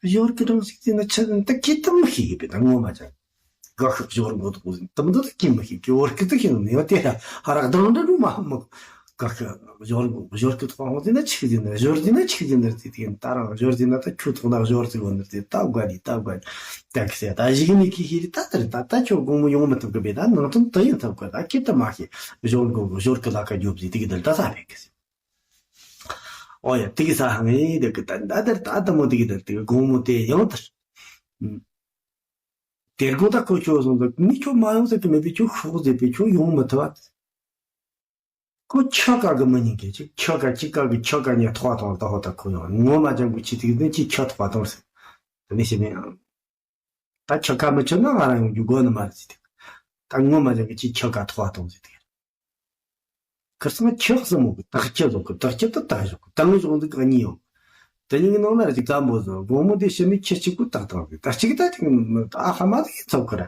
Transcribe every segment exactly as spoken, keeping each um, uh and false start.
ཞོར་གི་སྒྲུང་ཞིག་དེ་ན་ཆི་ཟིན་ད་ཁྱི་དུ་མི་ཤེས་གི་པས་ད་ངོ་མ་ཅང་། དགའ་ཤོག་ཞོར་མགོ་དུ་ཟིན་དུ་མི་དུ་ད་ཁྱི་མི་ཤེས་གི་བོར་གི་དུ་ཤེས་ནི་ཡོད་དེ་ར་ཧ་རག་དང་འདྲ་རུ་མ་མི། དགའ་ཤོག་ཞོར་མགོ་ཞོར་གི་ཐོག་ཧོང་ཟིན་ན་ཆི་ཟིན་ན་ཞོར་ཟིན་ན་ཆི་ཟིན་ན་ཟིན་དེ་ད་རང་ཞོར་ཟིན་ན་ད་ཁྱུ་ཐོག་ན་ཞོར་ཟིན་བོ་ནི་ཟིན་ད་དགའ་ལི་ད་དགའ་ལི། ད་གི་སེ་ད་ཞིག་ནི་ཁི་ཤེས་ད་ད་ད་ཁྱོད་དགོང་མོ་ཡོང་མི་ཐུབ་གི་པས་ད་ནང་དུ་དུ་ཡིན་ཐུབ་གི་ད་ཁྱི་དུ་མ་ཤེས་ཞོར་མགོ་ཞོར་གི་ལ་ཁ་རྒྱོབ་ཟིན་དེ་གི་དུ་ད་ས་བས་གི་སེ། ཨོ་ཡ། དེ་གི་ས་ཧང་ངེ་དེ་གི་ད་ད་དེར་ད་ད་མོ་དེ་གི་དེར་དེ་གི་དགོང་མོ་དེ་ཡང་དེར། ཨུམ། དེར་དགོང་ད་ཁོ་ཁྱོད་སོང་ད་མི་ཁྱོད་མ་ཡོང་ཟེར་གི་མེད་པས་ཁྱོད་ཤོག་ཟེར་པས་ཁྱོད་ཡོང་མི་ཐུབ་བ། ཁོ་ཁྱི་ཀ་གི་མི་ཉན་གི་ཅིག་ཁྱི་ཀ་ཁྱི་ཀ་གི་ཁྱི་ཀ་ཉལ་ཐོག་བཏང་ད་ཧོ་ད་ཁོ་ཡོང་ངོ་མ་ཅང་གི་ཁྱི་དེ་གི་དེ་ཁྱི་ཁྱི་ཐོག་བཏང་ཟེར། དེ་ནི་ཤེས་མེད་ཨང་། ད་ཁྱི་ཁ་མི་ཆོད་ན་ང་རང་ཡོང་རྒྱུ་དགོས་ནི་མ་རེད་ཟེར་དེ། ད་ངོ་མ་ལས་ཀྱི་ཁྱི་ཁྱི་ཁ་ཐོག་གཏོང་ཟེར་དེ། ཁིར་སང་ཁྱི་གསུམ་མོ་གི་བདག་ཁྱི་བཟོ་གི་བདག་ཁྱི་ད་བདག་བཞོག་གི་བདག་བཞོག་འདི་ག་གཉིས་ཡོང་། དེ་གཉིས་ཀྱི་ནང་ན་རེ་ཅིག་བཙན་པོ་བཟོ་དགོང་མོ་དེ་ཕྱི་ནས་ཁྱི་གཅིག་པུ་བདག་བཏང་གི་ད་གཅིག་ད་ཅིག་ཨ་ཧ་མ་ཟིག་ཚོགས་གི་ར།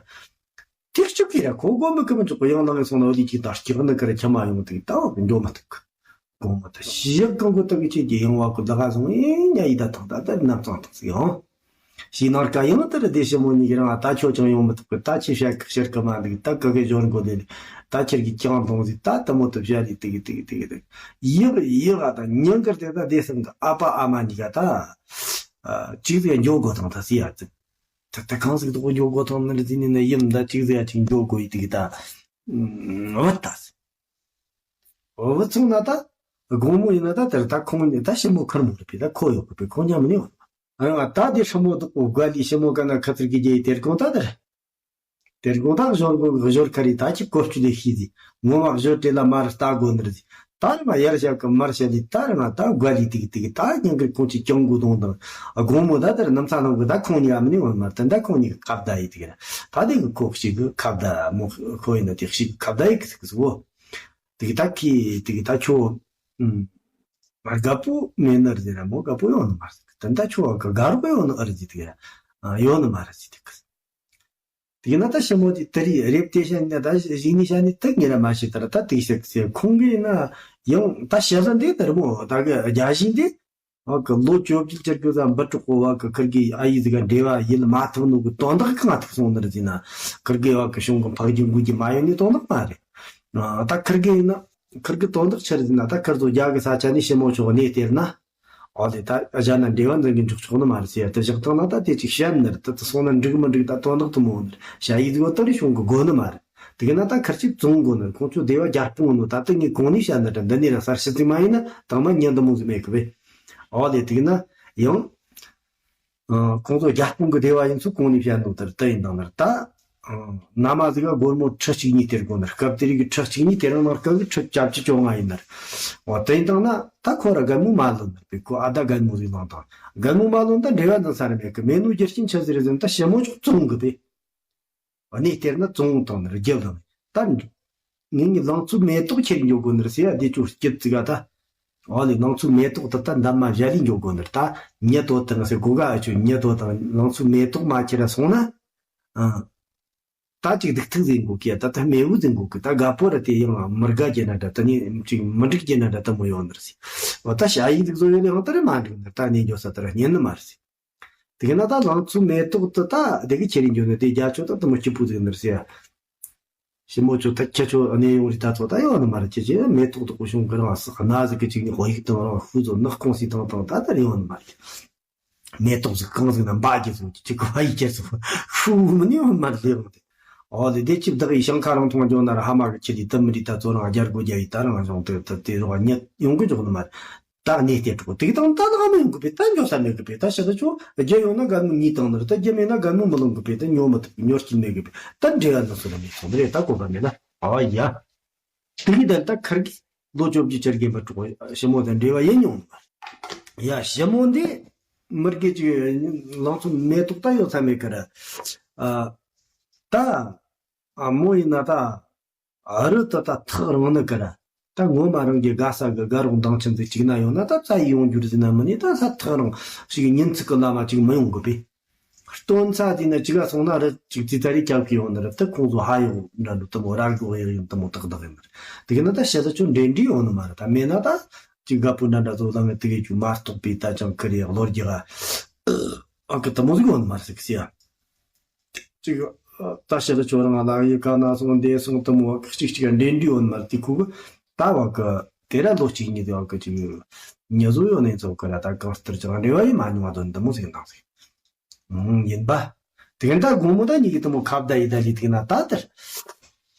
དེ་གཅིག་གི་ར་ཁོ་དགོན་པའི་ཁ་མི་འཇོག་གི་ཡང་ནང་ངས་སོང་ན་འོ་དེ་ཅིག་ད་སྐྱག་ནི་གི་ར་ཁྱི་མ་ཡོང་དེ་ད་འགྲོ་མ་ཐུབ་གི། དགོང་མོ་ད་ཤི་ཞག་གང་གོ་ད་གི་ཁྱེད་ཀྱི་ཡང་བ་གི་ད་ག་སོང་ཨེ་ཉ་ཡི་ད་ཐང་ད་ད་ནམ་ཚང་ཐང་ཟིག་ཡང་། ཤི་ནར་ཀ་ཡང་ད་ར་དེ་ཞི་མོ་གཉིས་ཀྱི་རང་ད་ཁྱོད་ཀྱང་ཡོང་མི་ཐུབ་གི་ད་ཁྱི་ཤ་གི་ཤར་གི་མ་འདུག་ད་གི་གི་ཞོར་མགོ་དེ་ད་ཁྱེད་ཀྱི་ཀྱང་དང་ཟིག་ད་ད་མོ་ཐུབ་ཤ་རི་དི་གི་དི་གི་དི་གི་དི་ཡི་གི་ཡི་ག་ད་ཉིན་གར་དེ་ད་དེ་སང་གི་ཨ་ཕ་ཨ་མ་གཉིས་ཀ་ད་ཅིག་ཟིག་འགྱོ་དགོ་ཐང་ད་སི་ཡ་ཙི། ད་ད་གང་ཟིག་ད་གོ་འགྱོ་དགོ་ཐང་ནི་རི་དི་ནི་ནི་ཡིན་ད་ཅིག་ཟིག་ཡ་ཅིག་འགྱོ་དགོ་ཡི་དི་གི་ད་བུད་ད་སི། འོ་བུ་ཚང་ན་ད། དགོང་མོ་ཡིན་ན་ད་དེར་ད་ཁོང་ནི་ད་ཞི་མོ་ཁུར་མོ་རེད་པས་ད་ཁོ་ཡོད་གི་པས་ཁོང་མཉམ་ནི་ཡོད། ཨ་ཡང་ད་དེ་ཧྲི་མོ་དུག་པོ་དགའ་ལི་ཞི་མོ་ག་ན་ཁ་ཚིར་གི་རྒྱལ་དེར་གོང་ད་དེར། དེར་གོང་ད་གཞོར་གོ་གཞོར་ཁ་རི་ད་ཅི་གོ་བཅུ་ལས་ཤི་ཟི། ངོ་མ་གཞོར་དེ་ལ་མར་ལྟ་དགོ་ནི་རེད་ཟི། ད་རི་མ་ཡར་བཞག་གི་མར་བྱ་ལི་ད་རི་མ་ད་དགའ་ལི་དིག་དིག་ད་ཉང་གི་ཁོང་ཅི་ཀྱང་དགོ་དོང་དང་། དགོང་མོ་ད་དེར་ནམ་ཚ་ནང་གི་ད་ཁོང་ཉི་ཨ་མི་ནི་འོ་མ་ད་ད་ཁོང་ཉི་གི་ཁ་བརྡ་ཡི་དིག་ར། ད་དེ་གི་ཁོ་ཞིག་གི་ཁ་བརྡ་མོ་ཁོ་ཡིན་ན་དེ་ཞིག་གི་ཁ་བརྡ་ཡི་གི་ཟི་གི་ཟི་བོ། དེ་གི་ད་ཁི་དེ་གི་ད་ཁྱོ། ཨུམ། མ་དགའ་པོ་མེད་ནི་རེད་ཟེར་ར་མོ་དགའ་པོ་ཡོང་ནི་མ་རེད་ཟེར་གི་ད་ད་ཁྱོ་ག་དགའ་རོགས་ཡོང་ནི་ཨ་རེད་ཟེར་དེ་གི་ཡོང་ནི་མ་རེད་ཟེར་དེ་གི། དེ་གི་ན་ད་ཞི་མོ་དེ་དེ་རེད་རེབ་དེ་བཤད་ནི་ད་གཞིགས་ནི་བཤད་ནི་ད་ཉེ་ར་མ་ཤེས་ད་ར་ད་དེ་གི་ཟེར་གི་ཟེར་ཁོང་གི་ན་ཡང་ད་བཤད་ས་འདི་ད་ར་མོ་ད་གི་རྒྱ་ཞིང་དེ། བ་གི་ལོ་བཅོ་བརྒྱད་ཅིག་གི་ཙམ་འབུ་དྲག་པོ་བ་གི་ཁིར་གི་ཨ་ཡི་ཟིག་ག་འབྲེལ་བ་ཡིད་མ་ཐུབ་ནོ་གི་དོན་དག་གང་ཐུག་སོང་ནི་རེད་ཟེར་ན། ཁིར་གི་བ་གི་གཞུང་གི་འཕགས་རྒྱུད་འགུལ་རྒྱུ་མ་ཡོང་ནི་དོན་དག་མ་རེད། ཨ་ད་ཁིར་གི་ཡིན་ན་ཁིར་གི་དོན་དག་ཆི་རེད་ཟེར་ན་ད་ཁིར་ཚོ་རྒྱ་གི་ས་ཆ་ནས་ཞི་མོ་ཆོག་གནས་སྟེར་ན། ཨོ་དེ་ད་གཞན་ན་འབྲེལ་བ་འཛིན་གི་འཇུག་ཆོག་ནི་མ་རེད་ཟེར་ཡ་དེ་བཞག་སྟངས་ན་ད་དེ་ཅིག་བཤད་ནི་རེད་ད་དེ་སོང་ན་འགྲིག་མི་འགྲིག་ད་དོན་དག་དུ་མོ་ནི་རེད་ཤ་ཡི་ཟིག་བ་ད་རི་གཞུང་གི་དགོ་ནི་མ་རེད། དེ་གི་ན་ད་ཁིར་ཅིག་བཙོང་དགོ་ནི་རེད་ཁོང་ཚོ་སྡེ་བ་རྒྱ་སྤུངས་ནོ་ད་ལྟ་ངས་གོང་ནས་བཤད་ནི་རེད་འདི་ནས་ར་གསར་ཤི་ཚིག་མ་ཡིན་ན་དང་མ་ཉན་དུ་མོ་ཟིག་མེད་གི་བས། ཨོ་ལེ་དེ་གི་ན་ཡང་། ཁོང་ཚོ་རྒྱ་སྤུངས་གི་སྡེ་བ་ཡིན་ཚུལ་གོང་ནས་བཤད་ནོ་དེར་དེ་ཡིན་དང་ནར་ད། ན་མ་ཟིག་ག་སྒོར་མོ་ཁྲི་གཅིག་གཉིས་སྟེར་དགོ་ནར་སྐབས་དེ་རིགས་ཀྱི་ཁྲི་གཅིག་གཉིས་དེ་རིང་ནང་སྐབས་ཀྱི་ཁྲི་བཅུ་བཅོ་ལྔ་ཡིན་ནར། འོ་དེ་ཡིན་དང་ན་ད་ཁོ་ར་རྒན་མོ་མ་ལོན་ནར་པས་ཁོ་ཨ་ད་རྒན་མོ་ཟིག་ལང་དང་རྒན་མོ་མ་ལོན་ད་འབྲེལ་བ་འཛིན་ས་ར་མེད་གི་མེད་ནོ་རྒྱུ་རྐྱེན་ཆི་ཟིག་རེད་ཟེར་ན་ད་ཞི་མོ་ཅོག་བཙོང་གི་པས། གནས་སྟེར་ན་བཙོང་དང་ནི་རྒྱབ་དང་ནི་ད། ངེད་གཉིས་ལང་ཚོའི་མེ་ཏོག་ཁྱེར་འགྱོ་དགོ་ནི་རེད་ཟེར་ཡ་འདི་ཅུང་སྐྱིད་ཙི་ག་ད། འོ་ལེ་ལང་ཚོའི་མེ་ཏོག་ད་ད་འདབ་མ་བཞད་ལི་འགྱོ་དགོ་ནི་རེད་ད། ཉེ་དོ་དང་ཟེར་གོ་ག་ཨ་ཆུ་ཉེ་དོ་དང་ལང་ཚོའི་མེ་ཏོག་མ་ཁྱེར་ར་སོང་ན། ཨང་། ད་ཅིག་སྡུག་ཐུག་ཟིན་གོ་གི་ད་ད་མེ་བུ་ཟིན་གོ་གི་ད་དགའ་པོ་ར་དེ་ཡང་མི་དགའ་རྒྱུ་ན་འདྲ་ད་ནི་ཅིག་མི་འགྲིག་རྒྱུ་ན་འདྲ་ད་མོ་ཡོང་ནི་རེད་ཟེར། འོ་ད་ཞ་ཡི་འདུག་བཟོ་ཡོད་ལེ་ཡང་ད་རེ་མ་འགྲིག་ནི་ད་ནི་འགྱོ་ས་ད་ར་ཉན་ནི་མ་རེད་ཟེར། དེ་ག་ན་ད་ལང་ཚོའི་མེ་ཏོག་དེ་ད་དེ་གི་ཁྱེར་ཡིན་རྒྱུ་ནི་དེ་རྒྱ་ཆོ་ད་དེ་མོ་སྐྱིད་པོ་ཟིག་ནི་རེད་ཟེར་ཡ། ཞི་མོ་ཆོ་ད་ཁྱེད་ཆོ་གནས་ཡོང་རི་ད་ཚོ་ད་ཡོང་ནི་མ་རེད་ཁྱེད་ཀྱི་མེ་ཏོག་དེ་གོ་བྱུང་གི་རང་ས་གནའ་ཟིག་གི་ཅིག་ནི་ཧོ་ཡིག་དང་རང་ཤུ་ཚོ་ནག་ཁོང་སི་དང་དང་ད་ད་རེ་ཡོང་ནི་མ་རེད། མེ་ཏོག་ཟིག་གང་ཟིག་ན་འབའ་གི་ཟིག་ཅིག་གི་བ་ཡི་ཁྱེར་སོ་ཤུ་མི་ནི་ཡོང་མ་རེད་ལེ་ཡོང་དེ། ཨོ་ལེ་དེ་ཅིབ་བདག་ཡི་ཞིང་ཁ་རང་མཐོང་འཇོག་ན་ར་ཧ་མ་གི་ཁྱེད་དེ་ད་མི་རི་ད་ཚོ་རང་རྒྱལ་སྒོ་རྒྱ་ཡི་ད་རང་བྱུང་དེ་ད་དེ་རོགས་ཉེ་ཡོང་གི་འཇོག་ནི་མ་རེད། ད་གནས་དེ་འགྲོ་དེ་གི་དང་ད་ལག་མི་ཡོང་གི་པས་ད་འཇོག་ས་མེད་གི་པས་ད་ཤ་ད་ཆོ་རྒྱ་ཡོང་ན་རྒན་མོ་གཉིས་བཏང་ནི་རེད་ད་རྒྱ་མེད་ན་རྒན་མོ་མི་ལོང་གི་པས་ད་ཉོ་མི་ཐུབ་ཉོ་སྐྱིན་མེད་གི་པས་ད་འབྲེལ་བ་ན་སུ་ལ་མེད་སོང་ནི་རེད་ད་གོ་བ་མེད་ན་ཨ་ཡ། དེ་གི་དང་ད་ཁར་གི་ལོ་བཅོ་བརྒྱད་ཅར་རྒན་པ་གྲོགས་ཞི་མོ་དང་འབྲེལ་བ་ཡེ་མྱོང་ནི་མ་རེད། ཡ་ཞི་མོ་འདི་མི་རྒས་ཅིག་ལང་ཚོ་མེ་ཏོག་ད་ཡོད་ས་མེད་གི་ར། ཨ་ད་ཨ་མོ་ཡིན་ན་ད། ཨ་རི་ད་ད་ཐག་རིང་ནི་ཀི་ར། ད་ངོ་མ་རང་གི་དགའ་ས་གི་དགའ་རོགས་འདང་ཆེན་ཟིག་ཅིག་ན་ཡོང་ན་ད་རྩ་ཡི་ཡོང་རྒྱུ་རེད་ཟེར་ན་མི་ནི་ད་ས་ཐག་རིང་ཞིག་ཉིན་ཚིག་གི་ལ་མ་ཅིག་མི་ཡོང་གི་པས། སྟོན་ས་དེ་ན་ཅིག་ག་སོང་ན་རི་ཅིག་ཙི་ཙ་རེ་རྒྱབ་གི་ཡོང་ནི་ར་ད་ཁོང་ཚོ་ཧ་ཡོང་འདྲ་འདུག་དུ་མོ་ར་གོ་ཡོང་དུ་མོ་ཏག་ཏག་ཡིན་ནི་ར། དེ་གི་ན་ད་ཤ་ད་ཆོ་འདྲེ་འདྲེ་ཡོང་ནི་མ་ར་ད་མེད་ན་ད་ཅིག་དགའ་པོ་འདྲ་འདྲ་ཚོ་ལ་ངས་དེ་གི་ཅུ་མ་གཏོགས་པའི་ད་ཅང་ཁི་རེ་ལོ་རྒྱུ་ག་ཨ་ཀི་དེ་མོ་ཟིག་ཡོད་ནི་མ་རེད་ཟིག་ཟེར་ཡ། ཅིག་ད་ཕྱི་ལ་ཁྱོད་རང་ལ་ཡི་ག་ན་སོང་འདས་སོང་དེ་མོ་ཨ་ཀི་གཅིག་གཅིག་འདྲེན་འདྲི་ཡོད་ནི་མ་རེད། དེ་ཁུ་གི་ད་བ་ཀི་དེ་ར་ལོ་གཅིག་གཉིས་དེ་བ་ཀི་ཅིག་ཉི་བཟོ་ཡོད་ནི་ཚོ་ཀི་ར་ད་གང་ལྟར་ཅང་འབྲེལ་བ་ཡི་མ་མྱོང་བ་དོན་དེ་མོ་ཟིག་འདང་ཟིག་ཨང་། ཡིན་པ། དེ་ག་ད་དགོང་མོ་ད་གཉིས་ཀྱི་དེ་མོ་ཁ་བརྡ་ཡི་ད་ལི་ཐིག་ན་ད་དེར།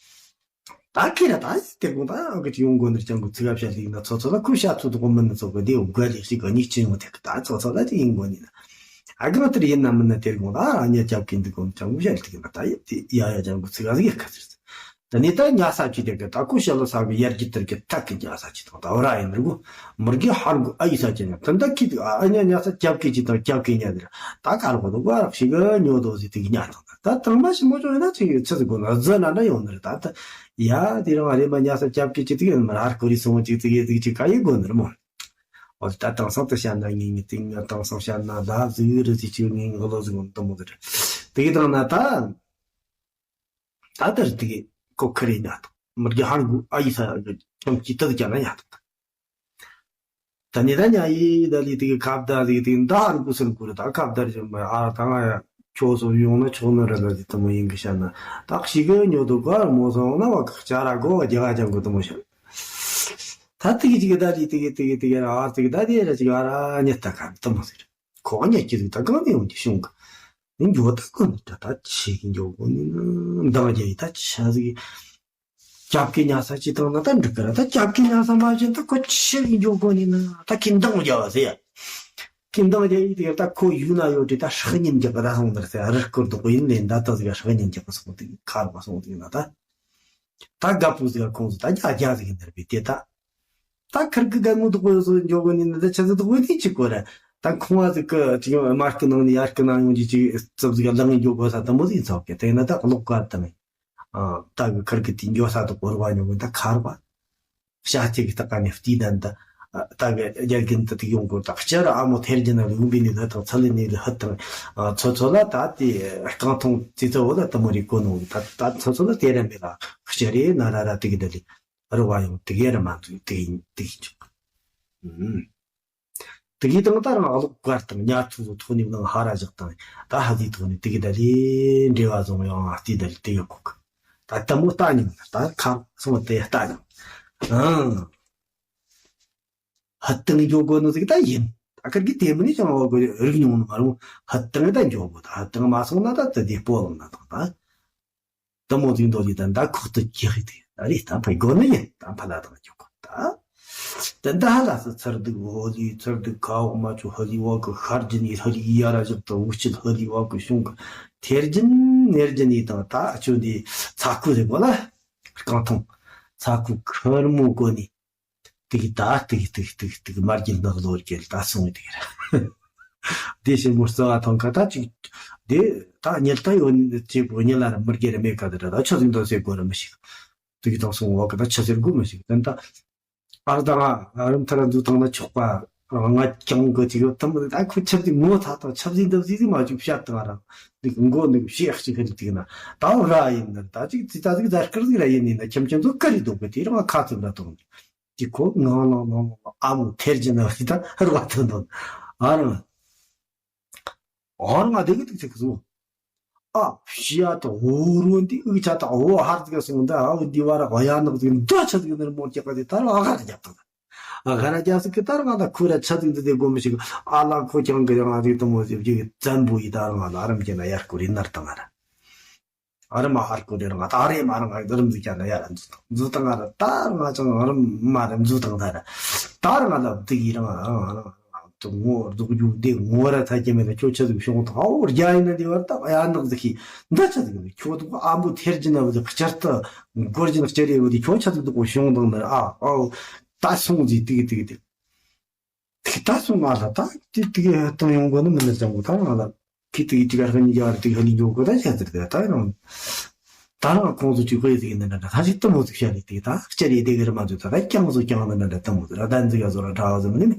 ད་ཁེ་ར་ད་དེ་དགོང་ད་ཨང་གི་ཡོང་དགོ་ནར་ཅང་གི་ཚིག་བཤད་ལིག་ན་ཚོ་ཚོ་ལ་ཁུ་བཤད་ཚུལ་དུ་གོ་མིན་ནི་ཚོ་གི་དེ་འོ་དགའ་ལིག་ཞིག་གི་གཉིས་ཆེན་ཡོང་ཐེག་ད་ཚོ་ཚོ་ལ་དེ་ཡིན་དགོ་ནི་ན། ཨ་གི་ན་དེར་ཡིན་ན་མིན་ན་དེར་དགོང་ད་ཨ་ཉ་རྒྱབ་ཀྱི་འདི་གོ་ཅང་གི་བཤད་ལིག་ན་ད་ཡ་དེ་ཡ་ཡ་ཅང་གི་ཚིག་ག་ཟིག་ཡ་ཁ་ཚིར། ད་ནི་ད་ཉ་ས་ཅི་དེ་གི་ད་ཁུ་བཤད་ལོ་ས་གི་ཡར་གྱི་དེར་གི་ཐག་གི་ཉ་ས་ཅི་དང་ད་འོ་ར་ཡིན་ནི་གོ། མི་རྒྱུ་ཧར་གུ་ཨ་ཡི་ས་ཅི་ན་ད་ད་ཁི་ཨ་ཉ་ཉ་ས་རྒྱབ་ཀྱི་ཅི་དང་རྒྱབ་ཀྱི་ཉ་དེར་ད་གར་གོ་དོ་ག་རག་ཞིག་གི་ཉོ་དོ་ཟི་དེ་གི་ཉ་དང་། ད་དང་མ་ཞིམ་པོ་ཅོ་ཡིན་ན་ཅི་ཡོད་ཚེ་ཟིག་དགོ་ན་རྫི་ན་འདྲ་ཡོང་ནི་རེད། ད་ད་ཡ་དེ་རང་རེ་མ་ཉ་ས་རྒྱབ་ཀྱི་ཅི་དེ་ཡོད་མ་ར་ཧར་གོ་རི་སོང་ཅིག་དེ་གི་དེ་ཅི་ག་ཡི་དགོ་ནི་རེད་མོ། འོ་ད་དེང་སང་དུ་བཤད་ན་ངེས་ངེས་དེ་ང་དེང་སང་བཤད་ན་ལ་ཟིག་རི་ཟིག་ཅིག་ངེས་ངེས་ལོ་ཟིག་འོང་དུ་མོ་དེ་རེད། དེ་གི་དང་ན་ད་ད་དེར་དེ་གི་ཀོ་ཁ་རེ་ཉ་དང་མི་རྒྱུ་ཧར་གུ་ཨ་ཡི་ས་གི་ཁྱམ་ཅི་ད་དེ་ཀྱང་ན་ཉ་དང་། ད་ནི་ད་ཉ་ཡི་ད་ལི་དེ་གི་ཁ་བརྡ་ལི་དེ་གི་མདའ་ཧར་གུ་སེར་གུ་རེད། ད་ཁ་བརྡ་རེ་བྱུང་བ་ཨ་ད་ང་ཡ་ཁྱོད་སོ་ཡོང་ན་ཆོག་ནི་རེད་ལ་དེ་དེ་མོ་ཡིན་གི་བཤད་ན་ད་ཞིག་གི་ཉོ་དུ་ག་མོ་སོང་ན་བ་ཁ་ཆ་ར་གོ་བ་རྒྱ་ག་ཅང་གོ་དེ་མོ་བཤད། ད་དེ་གི་ཅིག་ད་ལི་དེ་གི་དེ་གི་དེ་གི་ར་ཨ་དེ་གི་ད་དེ་ར་ཅིག་ཨ་ར་ཉེ་ད་ག་དེ་མོ་ཟེར། ཁོ་ཉེ་ཅི་ཟིག་ད་གང་ནས་ཡོང་གི་བྱུང་གི། ནི་འགྱོ་ད་གོ་ནི་ད་ད་ཆེ་གི་འགྱོ་གོ་ནི་ན་འདང་རྒྱ་ཡི་ད་ཆ་ཟིག་རྒྱབ་ཀྱི་ཉ་ས་ཅི་དང་ན་ད་འགྲིག་གི་ར། ད་རྒྱབ་ཀྱི་ཉ་ས་མ་བྱིན་ད་ཁོ་ཆི་གི་འཇོག་གོ་ནི་ན་ད་ཁྱི་འདང་རྒྱག་ཟེར་ཡ། ཁྱི་འདང་རྒྱག་ཡི་དེ་ད་ཁོ་ཡུལ་ན་ཡོད་དེ་ད་སྲེག་ཉེན་རྒྱག་གི་ད་སོང་དར་ཟེར་རི་སྐོར་དུ་གོ་ཡིན་ལེན་ད་ད་ཟིག་སྲེག་ཉེན་རྒྱག་གི་སོང་དེ་ཁ་རུ་སོང་དེ་ན་ད་ད་དགའ་པོ་ཟིག་ཁོང་ཟིག་ད་རྒྱ་རྒྱ་ཟིག་ཡིན་དར་བས་དེ་ད་ད་ཁིར་གི་རྒན་མོ་དུ་གོ་ཡོད་སོ་འཇོག་གོ་ནི་ན་ད་ཆི་ཟིག་དུ་གོ་དེ་ཅི་གོ་ར། ད་ཁོང་བ་ཟིག་གི་ཅིག་མར་གི་ནང་ནས་ཡར་གི་ནང་ཡོང་གི་ཅིག་རྩིབ་ཟིག་ལངས་ཡི་འཇོག་གོ་ས་དུ་མོ་ཟིག་ཚོགས་གི་དེ་ན་ད་གློག་ག་དང་། ཨ། ད་གི་ཁར་གི་དེ་འགྱོ་ས་དུ་གོ་ར་བ་ཉོ་གི་ད་ཁར་བ། ཤ་ཅིག་གི་ད་ག་ནས་བལྟས་ད་ད། ཨ། ད་གི་རྒྱ་རྒན་དུ་དེ་ཡོང་གོ་ད་སྤྱིར་ཨ་མོ་ཐེར་གྱི་ན་ལུག་པི་ནི་ད་དང་ཚ་ལི་ནི་ལི་ཧ་དང་། ཨ། ཚོ་ཚོ་ལ་ད་དེ་རྐང་འཐུང་ཙི་ཙི་བོ་ལ་དུ་མོ་རི་གོ་ནོ་ད་ད་ཚོ་ཚོ་ལ་དེ་ར་མེད་ལ་སྤྱིར་རེ་ན་ར་ར་དེ་གི་ད་ལི་རུ་བ་ཡོང་དེ་གི་ར་མ་འདུག་དེ་ཡིན་དེ་ཡིན་ཆོག་ཨུམ། དེ་གི་དང་ད་རང་ཨ་ལོག་གར་དང་ཉ་ཐུ་ཐུ་ནི་ནང་ཧ་ར་བཞག་དང་ད་ཧ་དི་ཐུ་ནི་དེ་གི་ད་ལི་འབྲེལ་བ་བཟུང་ཡོང་ཨ་ཏི་ད་ལི་དེ་ཡོད་གོ་གི། ད་དུ་མོ་ལྟ་ཉིན་ད་ཁ་སོང་དེ་ལྟ་ཉིན། ཨང་། ཧ་དང་འཇོག་གོ་ནོ་ཟིག་ད་ཡིན། ད་ཁར་གི་དེ་མོ་ནི་ཅང་བ་གོ་རིག་མྱོང་ནོ་མ་རུང་ཧ་དང་ད་འཇོག་གོ་ད་ཧ་དང་མ་སོང་ན་ད་ད་དེ་སྤོ་ལོང་ན་དང་ད། དུ་མོ་ཟིག་འདོད་ལི་ད་ད་ཁོག་ཏུ་ཁྱེར་ཧི་དེ་ད་རེད་ད་ཕ་གོ་ནི་ཡིན་ད་ཕ་ལ་དང་འཇོག་གོ་ད། ད་ད་ཧ་ལ་སི་ཚར་འདུག་ཧོ་ལི་ཚར་འདུག་ཁ་འོག་མ་ཆུ་ཧ་ལི་བ་གི་ཤར་གྱི་ནི་ཧ་ལི་ཡ་ར་བཞག་ཏུ་འུ་ཅི་ཧ་ལི་བ་གི་གཞུང་གི་ཐེར་གྱི་ནེར་གྱི་ནི་དང་ད་ཆུ་འདི་ཚ་ཁུ་རེད་གོ་ལ། རྐང་འཐུང་ཚ་ཁུ་ཁར་མོ་གོ་ནི། ཏིག་ཏག་ཏིག་ཏིག་ཏིག་ཏིག་མར་གྱི་ནག་ལོར་གྱི་ལྟ་སོང་ཏིག་ར། དེ་ཞིག་མོ་རྩ་བ་ཐང་ཁ་ད་ཅིག་དེ་ད་ཉལ་ད་ཡོད་ཅེས་པོ་ཉལ་ལ་ར་མི་རྒྱལ་ར་མེད་ཁ་དེ་ར་ད་ཆ་ཟིག་འདོད་སེ་དགོས་ར་མི་ཞིག་ཏིག་དང་སོང་བ་གི་ད་ཆ་ཟེར་དགོས་མི་ཞིག་དེ་ད་ཨར་ད་ང་རིམ་ཐར་འདུག་དང་ན་ཆོག་པ་ང་ཀྱང་གི་ཅིག་ཡོད་དམ་ད་ཁོ་ཆབ་ཟིག་ངོ་ཐག་དང་ཆབ་ཟིག་འདབ་ཟིག་ཟིག་མ་ཅིག་བཤད་དང་ར་འདུག་མགོ་འདུག་ཤེས་ཅིག་གི་ཏིག་ན་ད་ར་ཡིན་ན་ད་ཅིག་ཙི་ད་ཟིག་ཟ་སྐར་ཟིག་ར་ཡིན་ནི་ན་ཁྱམ་ཁྱམ་ཚོ་ཀ་རི་འདུག་གི་དེ་ར་ང་ཁ་ཚུར་ལ་དང་། དེ་ཁོ་ངང་ལང་ལང་ལང་ལང་ཨ་མོ་ཐེར་གྱི་ན་བ་ཞིག་ད་རུ་བ་ཐོན་དོན། ཨ་རང་། ཨ་རང་ང་དེ་གི་དུག་ཚེ་གི་སོ། ཨ་ཕྱི་ཡ་ད་འོ་རོ་འདི་ཨུ་ཆ་ད་འོ་ཧར་ཚིག་སོང་ད་ཨ་འདི་བ་ར་ཨ་ཡ་ནག་ཚིག་འདི་ཆ་ཚིག་ནར་མོར་རྒྱག་པ་དེ་ད་ར་ཨ་ཧར་རྒྱབ་ད། ཨ་ཧར་རྒྱབ་ཚིག་གི་ད་ར་ང་ད་ཁུ་ར་ཆ་ཚིག་འདི་དེ་དགོ་མི་ཞིག་ཨ་ལ་ཁོ་ཀྱང་གི་རང་ཨ་ཚིག་ད་མོ་ཞིག་ཅིག་བཙན་པོ་ཡི་ད་ར་ང་ད་ཨ་རམ་གྱི་ན་ཡར་ཁུ་རི་ནར་ད་ང་ར། ཨ་རི་མ་ཧར་ཀོ་རེ་རང་ད་རེ་མ་རང་ཨ་རི་མཛུ་ཀྱ་ན་ཡ་ར་མཛུ་དང་མཛུ་དང་ཨ་རི་ད་རང་ཅང་ཨ་རི་མ་རེ་མཛུ་དང་ད་ར་ད་རང་ལ་བདུག་ཡི་རང་རང་རང་དུ་ངོ་རྫོགས་རྒྱུ་དེ་ངོ་ར་ཚ་ཀྱི་མེད་ན་ཁྱོད་ཆ་ཟིག་བྱུང་དང་ཨོ་རྒྱ་ཡིན་ན་དེ་བར་ད་ཡ་ནག་ཟིག་གི་འདི་ཆ་ཟིག་ནི་ཁྱོད་དུ་ཨ་མོ་ཐེར་གྱི་ན་བ་ཟིག་བསྐྱར་དུ་འགོར་གྱི་ན་བསྐྱར་ཡོད་དེ་ཁྱོད་ཆ་ཟིག་འདུག་གོ་བྱུང་དང་ནི་ཨ་ཨོ་ད་སོང་ཟིག་དིག་དིག་དིག་ད་སོང་ང་ལ་ད་དེ་དེ་གི་བཏང་ཡོང་དགོས་ནི་མིན་ན་ཅང་གོ་ད་ང་ལ་ཁི་དེ་གི་དེ་ག་ཧ་ནི་རྒྱ་ར་དེ་གི་ཧ་ནི་འགྱོ་གོ་ད་ཤ་ཚིར་དེ་ད་རང་ད་རང་ཁོང་ཚོ་ཅིག་དཔེ་ཟིག་ཡིན་ན་འདྲ་ད་ཞིག་ཏུ་མོ་ཟིག་བཤད་ལེ་དེ་ད་སྐྱ་རེ་དེ་གི་ར་མ་ཚོ་ད་ད་རྐྱང་ཚོ་རྐྱང་ན་འདྲ་ད་མོ་ཟིག་ར་ད་འཛི་ག་ཚོ་ར་འདྲ་བ་ཟིག་མིན་ནི་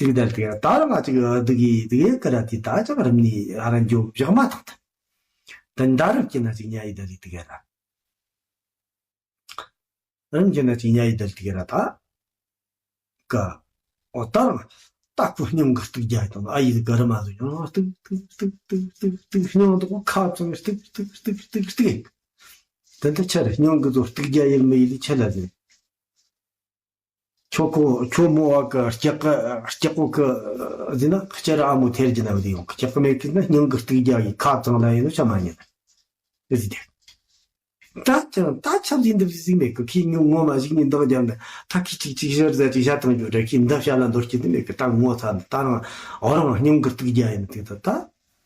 དེ་གི་ད་དེ་ག་ད་རང་ང་ཅིག་དེ་གི་དེ་གི་ཀ་ར་དེ་ད་ཅང་རིམ་ནི་ཨ་ར་འགྱོ་བཞག་མ་ཐག་ད་ད་འདྲ་རིམ་སྐྱེ་ན་ཅིག་ཉ་ཡི་ད་ལི་དེ་ག་ར། རིམ་གྱིས་ན་ཅིག་ཉ་ཡི་དལ་ཏིག་ར་ད། ཀ། ཨོ་ད་རང་ ད་ཁོ་སྙིང་གི་གཏུག་རྒྱག་དང་ཨ་ཡེ་གི་རི་མ་ཟིག་ཡང་གཏུག་གཏུག་གཏུག་གཏུག་གཏུག་གཏུག། སྙིང་དུ་ཁ་བཙུམ་གཏུག་གཏུག་གཏུག་གཏུག་ཡིན། དེ་འདྲ་ཆ་རེ་སྙིང་གི་ཚོ་གཏུག་རྒྱག་ཡིན་མི་ཡིན་ལས་ཆ་ལ་ཟིན། ཁྱོད་ཁོ་ཁྱོད་མོ་བ་གི་སྐྱག་གི་སྐྱག་གོ་གི་ཟིན་ན་སྐྱ་ར་ཨ་མོ་ཐེར་གྱི་ན་བ་དེ་ཡོང་གི། སྐྱག་གི་མེད་གི་ན་སྙིང་གི་གཏུག་རྒྱག་ཡི་ཁ་བཙུམ་ལ་ཡིན་ནོ་ཆ་མ་ཉན། ཨེ་ཟི་དེ། ད་ཅང་ད་ཆབ་ཟིན་འདི་ཟིག་མེད་གི། ཁྱི་ཉུང་ངོ་མ་ཞིག་ནི་འདང་རྒྱབ་ན་ད་ཁྱི་ཅིག་ཅིག་ཞར་ཟ་ཅིག་ཞར་བཏང་རྒྱུ་རེད། ཁྱི་འདབ་ཤ་ལ་འདོར་གྱི་འདི་མེད་གི། ད་ངོ་ཚ་ནི་ད་རང་འོ་རང་སྙིང་གི་གཏུག་རྒྱག་ཡིན་དེ། ད་ད་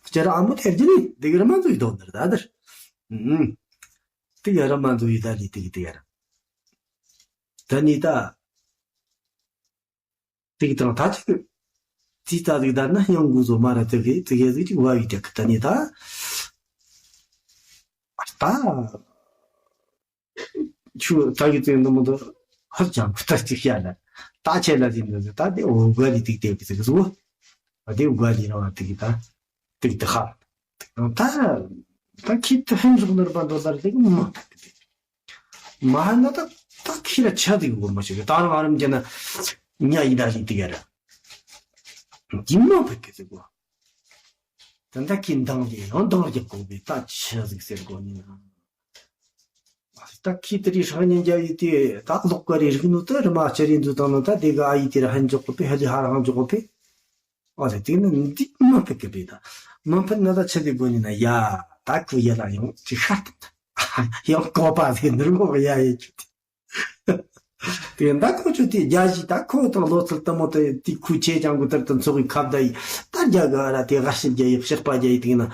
སྐྱ་ར་ཨ་མོ་ཐེར་གྱི་ནི་འདི་གི་ར་མ་འཛུལ་ཡི་དོན་འདིར་ད་དེར། ཨུམ། དེ་གི་ར་མ་འཛུལ་ཡི་ད་ལི་དེ་གི་དེ་གི་ར། ད་ནི་ད། དེ་གི་དང་ད་ཅིག་ཙི་ཙ་ཟིག་ད་ན་སྙིང་གུ་བཟོ་མ་ར་དེ་གི་དེ་གི་ཟིག་ཅིག་བ་ཡི་དེ་གི་ད་ནི་ད། ཨ་ད། ཆུ་ད་གི་ཙེ་འདི་མོ་དུ་ཧར་ཅང་གུ་ད་ཅིག་བཤད་ན། ད་ཆེ་ལ་ཟིན་འདི་ད་དེ་འོ་ག་ལི་ཏིག་ཏེ་གི་ཟིག་བཟོ། ཨ་དེ་འོ་ག་ལི་རང་ཏིག་ད་ཏིག་ཏི་ཧ། ད་ད་ཁྱི་ད་ཧན་ཟོག་ནར་པ་འདོ་ལར་དེ་གི་མ་ད་གི་དེ། མ་ཧན་ན་ད་ད་ཁྱི་ར་ཆ་དེ་གི་གོ་མ་ཞིག་ད་རང་ཨ་རམ་ཅན་ན་ཉ་ཡི་ད་ལི་ཏིག་ཡ་ར། འདི་མ་ཕ་གི་ཟིག་གོ། ད་ད་ཁྱི་འདང་ལི་རང་འདང་རྒྱབ་གོ་བའི་ད་ཆ་ཟིག་ཟེར་གོ་ནི་ན། ད་ཁྱི་དེ་རིགས་སྲང་ཉིན་རྒྱ་ཡི་དེ་ད་ལོག་ག་རེ་རིག་ནོ་ད་རི་མ་ལྕེ་རིན་འཛུལ་བཏང་ནོ་ད་དེ་ག་ཨ་ཡི་དེ་ར་ཧན་འཇོག་གོ་པས་ཧ་ལི་ཧ་ར་ཧང་འཇོག་གོ་པས། ཨ་ལེ་དེ་ནི་འདི་མ་ཕེ་གི་པས་ད་མ་ཕེ་ན་ད་ཆ་དེ་གོ་ནི་ན་ཡ། ད་ཁུ་ཡ་ལ་ཡང་ཅི་ཤ་ཏི་ད་ཡང་གོ་པ་ཟིག་ནུར་གོ་གི་ཡ་ཡི་ཁྱུ་དེ། དེ་ད་ཁོ་ཆུ་དེ་རྒྱ་གཞི་ད་ཁོ་དང་ལོ་ཚུལ་ལྟ་མོ་དེ་དེ་ཁུ་ཆེ་ཅང་གུ་ལྟར་དུ་ཚོགས་གི་ཁ་བརྡ་ཡི་ད་རྒྱ་ག་ར་དེ་ག་ཤི་རྒྱ་ཡི་ཤི་པ་རྒྱ་ཡི་དེ་ན་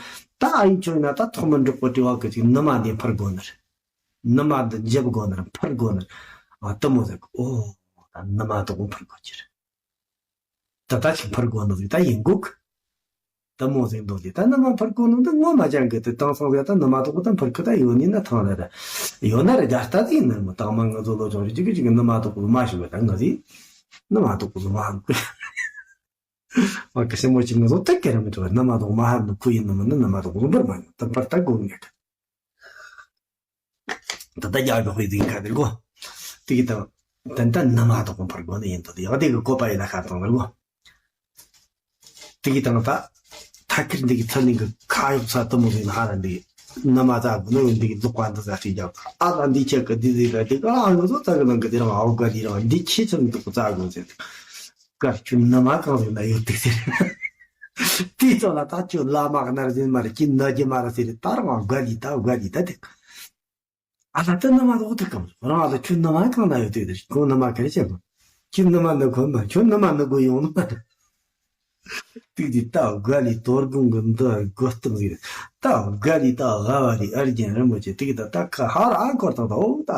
ད་ཨ་ཡི་ཆོས་ན་ད་ཐོག་མི་འགྲོ་གོ་དྲི་བ་གི་ཅིག་ནུ་མ་འདི་འཕུར་དགོ་ནར། ནུ་མ་འདི་འཇེབ་དགོ་ནར་འཕུར་དགོ་ནར། ཨ་ལྟ་མོ་ཟེར་གི་ཨོ། ད་ནུ་མ་དོག་འཕུར་དགོ་ཅི་རེད། ད་ད་ཅིག་འཕུར་དགོ་ནོ་ཟིག་ད་ཡིན་གོ་གི། ལྟ་མོ་ཟིག་འདུག་ཅི་ད་ནུ་མ་འཕུར་དགོ་ནོ་འདི་ངོ་མ་ཅང་གི་དེ་དང་སང་ཟིག་ད་ནུ་མ་དོག་ད་འཕུར་གི་ད་ཡོད་ནི་ན་ཐང་ལ་ར། ཡོད་ན་ར་རྒྱ་ལྟ་དེ་ཡིན་ནར་མོ་དང་མ་ང་ཚོ་ལོ་ཅང་རི་ཅིག་གི་ཅིག་གི་ནུ་མ་དོག་མ་ཞུ་བ་ད་ང་ཟིག་ནུ་མ་དོག་ཟོ་མ་ཧམ་གི། ཨ་ཀ་སེ་མོ་ཅིག་ང་ཚོ་ཏེ་ཀེ་ར་མི་ཐུབ་ནུ་མ་དོག་མ་ཧམ་ནི་ཁུ་ཡིན་ནི་མིན་ནི་ནུ་མ་དོག་ཟོ་འཕུར་མ་ཡོང་ད་འཕུར་ད་དགོ་ངེས་གི། ད་ལྟ་རྒྱ་གི་དཔེ་དེ་ག་དེར་གོ། དེ་གི་དང་། ད་ལྟ་ནུ་མ་དོག་པོ་འཕར་དགོ་ནི་ཡིན་དོ་དེ་ཡག་དེ་གི་བཀོད་པ་ཡིན་ན་ཤར་དང་ལ་གོ། དེ་གི་དང་ད། ཐ་ཁིར་འདི་གི་ཚ་ནི་གི་ཁ་གཡོག་ཚ་དུ་མོ་ཟིན་ཧ་ར་འདི། ནུ་མ་ཚ་དགོ་ནི་འདི་གི་ལོག་པ་འདི་ཚ་ཞིག་རྒྱབ། ཨ་ལ་འདི་ཁྱེད་གི་འདི་ཟིག་ལ་འདི་ག་ཨ་ང་ཚོ་ཚ་གི་ནང་གི་དེ་རང་ཨའོ་ག་འདི་རང་འདི་ཁྱེད་ཚ་ནི་དུ་གི་ཚ་དགོ་ཟེར། ཀར་ཁྱོད་ནུ་མ་གང་ཟིག་ན་ཡོད་དེ་ཟེར། དེའི་ཚོ་ལ་ད་ཁྱོད་བླ་མ་གནར་ཟིན་མ་རེད་ཁྱི་ནུ་རྒྱུ་མ་རེད་ཟེར་ད་རང་དགའ་ལི་ད་དགའ་ལི་ད་དེ། ཨ་ལ་ད་ནུ་མ་ལོག་ཐུབ་གམ་རང་ཨ་ལ་ཁྱོད་ནུ་མ་གང་ན་ཡོད་དེ་དེ་ཁྱོད་ནུ་མ་ག་རེ་བྱེད་དགོས། ཁྱོད་ནུ་མ་ནུ་གོ་མ་ཁྱོད་ནུ་མ་ནུ་གོ་ཡོང་ནུ་མ་རེད། དུས་དེ་ད་དགའ་ལི་དོར་དགོང་གི་འདི་དགོད་སྟངས་ཟིག་རེད། ད་དགའ་ལི་ད་དགའ་བ་རེད་ཨར་རྒྱན་རིན་པོ་ཆེ་དེ་གི་ད་ད་ཁ་ཧ་ར་ཨ་འཁོར་དང་ད་འོ་ད་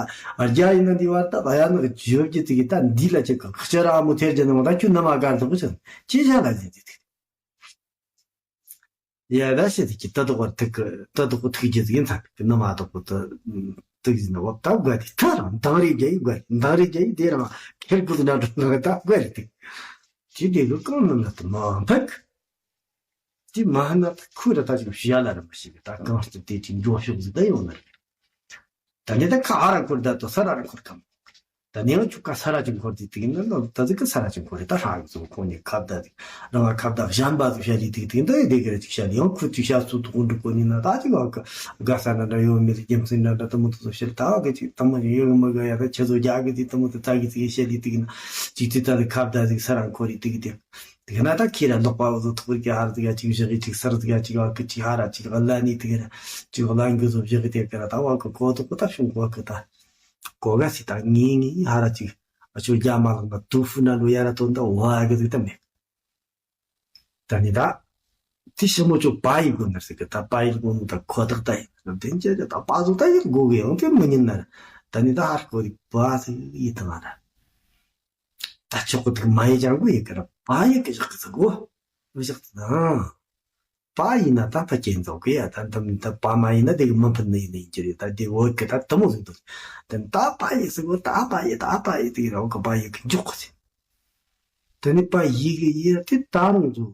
རྒྱ་ཡིན་ན་འདི་བར་ད་གཡའ་ནག་བརྗོད་རྒྱུ་དེ་གི་ད་འདི་ལ་ཅིག་གི་ཁ་ཆ་ར་ཨ་མོ་ཐེར་རྒྱུ་ནང་ད་ཁྱོད་ནུ་མ་དགའ་འདུག་གི་ཆ་ཅི་བྱ་ལ་ཟིན་དེ་དེ། ཡ་ད་ཤི་དེ་ཀྱི་ད་དོག་བར་ཐུག་གི་ད་དོག་ཐུག་རྒྱུ་ཡིན་ཚ་གི་ནུ་མ་དོག་ད་ཐུག་ཡིན་ནོ་ད་དགའ་དེ་ད་རང་འདང་རེ་རྒྱ་ཡི་དགའ་འདང་རེ་རྒྱ་ཡི་དེ་རང་ཁེར་བུ་ན་འགྲོ་ན་ད་དགའ་རེ་དེ་ཅི་དེ་གི་གང་ན་ན་ད་མ་ཕག་དེ་མ་ཧ་ན་ད་ཁུ་ར་ད་ཅིག་ཤི་ཡ་ལ་ར་མ་ཤི་གི་ད་གང་སྟེ་དེ་ཅིག་འགྲོ་ཤོག་ཟིག་ད་ཡོང་ན་རེ། ད་ནི་ད་ཁ་ཧ་ར་འཁོར་ད་དོ་ས་ར་ར་འཁོར་གམ། ད་ནི་ཡང་ཆུ་ཁ་ས་ར་ཅིག་འཁོར་དེ་དེ་ནི་ད་ཟིག་གི་ས་ར་ཅིག་འཁོར་རེ་ད་ཧྲ་གི་ཚོ་ཁོང་ནི་ཁ་བརྡ་དེ་རང་ང་ཁ་བརྡ་གཞན་པ་ཚོ་བཤད་ལི་དེ་དེ་ད་ཡི་དེ་གི་ར་ཅིག་བཤད་ལི་ཡང་ཁུ་ཅིག་བཤད་ཚུལ་དུ་འགྲུབ་གོ་ནི་ན་ད་ཅིག་བ་གི་དགའ་ས་ན་འདྲ་ཡོད་མེད་རྒྱུ་མཚན་འདྲ་འདྲ་དུ་མོ་དུ་ཚོ་བཤད་ད་གི་ཅིག་དུ་མོ་ཅིག་ཡོད་མི་དགའ་ཡ་ད་ཁྱེད་ཚོ་རྒྱ་གི་དེ་དུ་མོ་དུ་ད་གི་ཅིག་བཤད་ལི་དེ་གི་ན་ཅིག་དེ་ད་དེ་ཁ་བརྡ་ཟིག་ས་ར་འཁོར་རེ་དེ་གི་དེ་དེ་གི་ན་ད་ཁྱེད་ར་ལོག་པ་བ་ཚོ་ཐུག་གི་ཧ་ར་དེ་ག་ཅིག་བཞག་གི་ཅིག་ས་ར་དེ་ག་ཅིག་བ་གི་ཅིག་ཧ་ར་ཅིག་ག་ལ་ནི་དེ་གི་ན་ཅིག་ག་ལ་འགུ་ཚོ་བཞག་གི་དེ་གི་ན་ད་བ་གི་གོ་དུ་གོ་ད་ཤུང་གོ་གི་ད། གོ་ག་སི་ད་ངེས་ངེས་ཧ་ར་ཅིག་ཨ་ཆོ་རྒྱ་མ་ལང་ད་དུ་ཧྥུ་ན་ལོ་ཡ་ར་དོན་ད་བ་གི་ཟིག་ད་མེད། ད་ནི་ད། དེ་ཞི་མོ་ཅོ་པ་ཡི་གོ་ནར་ཟིག་གི་ད་པ་ཡི་གོ་ནུ་ད་ཁོ་ཐག་ད་ཡིན་ནམ་དེ་འཇལ་ད་པ་ཟོ་ད་ཡི་གོ་གི་ཡང་དེ་མི་ཉན་ན་ར། ད་ནི་ད་ཧར་གོ་རི་པ་ཟིག་ཡི་ད་ང་ར། ད་ཆོག་གི་དུ་མ་ཡི་ཅང་གོ་ཡི་གི་ར་པ་ཡི་གི་བཞག་གི་ཟིག་གོ། བཞག་ད་ན། པ་ཡིན་ན་ད་ཕ་ཅན་ཚོགས་གི་ཡ་ད་ད་ད་པ་མ་ཡིན་ན་དེ་གི་མི་ཕན་ནི་ཡིན་ནི་ཡིན་གྱི་རེད་ད་དེ་འོ་གི་ད་དུ་མོ་ཟིག་འདུག་ད་ད་པ་ཡི་ཟིག་གོ་ད་པ་ཡི་ད་པ་ཡི་དེ་གི་ར་འོ་གི་པ་ཡི་གི་འཇོག་གི་ཟིག་ད་ནི་པ་ཡི་གི་ཡི་དེ་ད་རུང་ཚོ་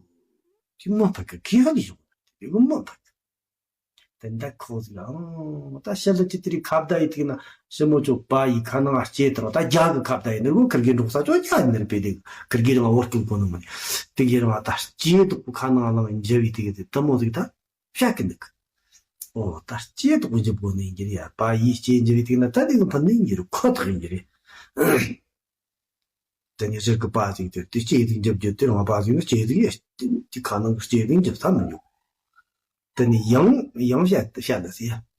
དེ་མ་ཕ་གི་ཁི་ཧ་ལི་ཡོང་དེ་གི་མ་ཕ་གི་ དེ་འདྲ་ཁོ་ཟིག་ཨང་། ད་ཤ་ལུ་ཅི་དེ་རིགས་ཁ་བརྡ་ཡི་ཐིག་ན་ཞི་མོ་ཅོ་པ་ཡི་ཁ་ནང་སྐྱེ་དང་ད་རྒྱ་གི་ཁ་བརྡ་ཡི་ནི་གོ་ཁིར་གི་འབྲོག་ས་ཅོ་རྒྱ་ནི་རི་པེ་དེ་ཁིར་གི་རང་བོར་ཀུན་གོ་ནི་མ་ནི་དེ་གི་རང་ད་སྐྱེ་དོག་པོ་ཁ་ནང་ལང་འཇི་བི་དེ་གི་དེ་དུ་མོ་ཟིག་ད་བཤད་གི་འདུག་ཨོ་ད་སྐྱེ་དོག་འཇི་བོ་ནི་འགྱུར་ཡ་པ་ཡི་སྐྱེ་འཇི་བི་ཐིག་ན་ད་དེ་གི་ཕུ་ནི་འགྱུར་ཁོ་ཐག་འགྱུར་ཡ། དེ་ནས་ཟེར་གི་པ་ཟིག་དེ་དེ་སྐྱེ་དུ་འཇིབ་རྒྱུ་དེ་རང་པ་ཟིག་ན་སྐྱེ་དུ་ཡ་དེ་ཁ་ནང་གི་སྐྱེ་དུ་འཇིབ་ས་མི་འཇུག་དེ་ནས་ཡང་ཡང་བཤད་བཤད་ད་ཟེར་ཡ།